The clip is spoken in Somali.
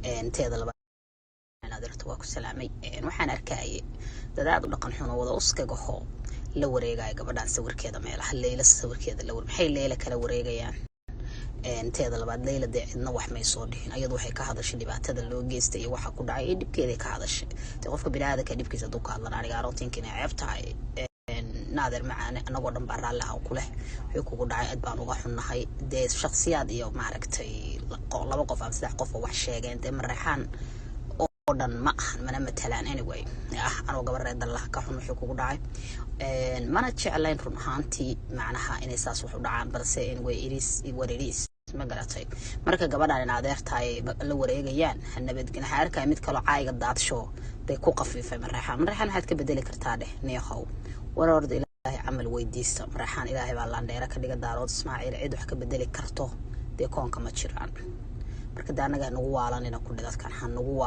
Teeda labaad, adeerta waa ku salaamay. Waxaan arkayay dad aad u dhaqan xuno, wada uskagaho, la wareegaya gabadhan sawirkeeda meelaha, Leyla sawirkeeda la war. Maxay Leyla kala wareegayaan? Teeda labaad, Leyla dee cidna wax may soo dhihin. Ayadu waxay ka hadashay dhibaatada loo geystay iyo waxa ku dhacay iyo dhibkeeday ka hadashay. Dee qofka biniaadanka dhibkiisa hadduu ka hadlan, aniga aroontinka inay ceeb tahay. Naadeer macaane, anagoo dhan baa raalli ah ku leh wixii kugu dhacay, aad baan uga xunnahay. Dee shaksiyaad iyo maaragtay laba qof ama saddex qof oo wax sheegeen, dee Mareexaan oo dhan ma ahan, mana matalaan. Anyway, ah, anoo gabar reer Dallaha ka xun wuxuu kugu dhacay, mana jeclayn run ahaantii macnaha inay saas wax u dhacaan, balse anyway, it is what it is, ma garatay? Marka gabadhan in adeertaay la wareegayaan ha nabadgel. Waxaa arkaya mid kaloo caayiga daadsho day ku qafiifay Mareexaan. Mareexaan maxaad ka bedeli kartaa? Dheh neehow, war orda, Ilaahay camal weydiista. Mareexaan Ilaahay baa laandheera ka dhiga. Daarood Ismaaciil cid wax ka bedeli karto dee koonka ma jiraan. Marka de annaga ha nagu waalanina ku dadkan ha nagu.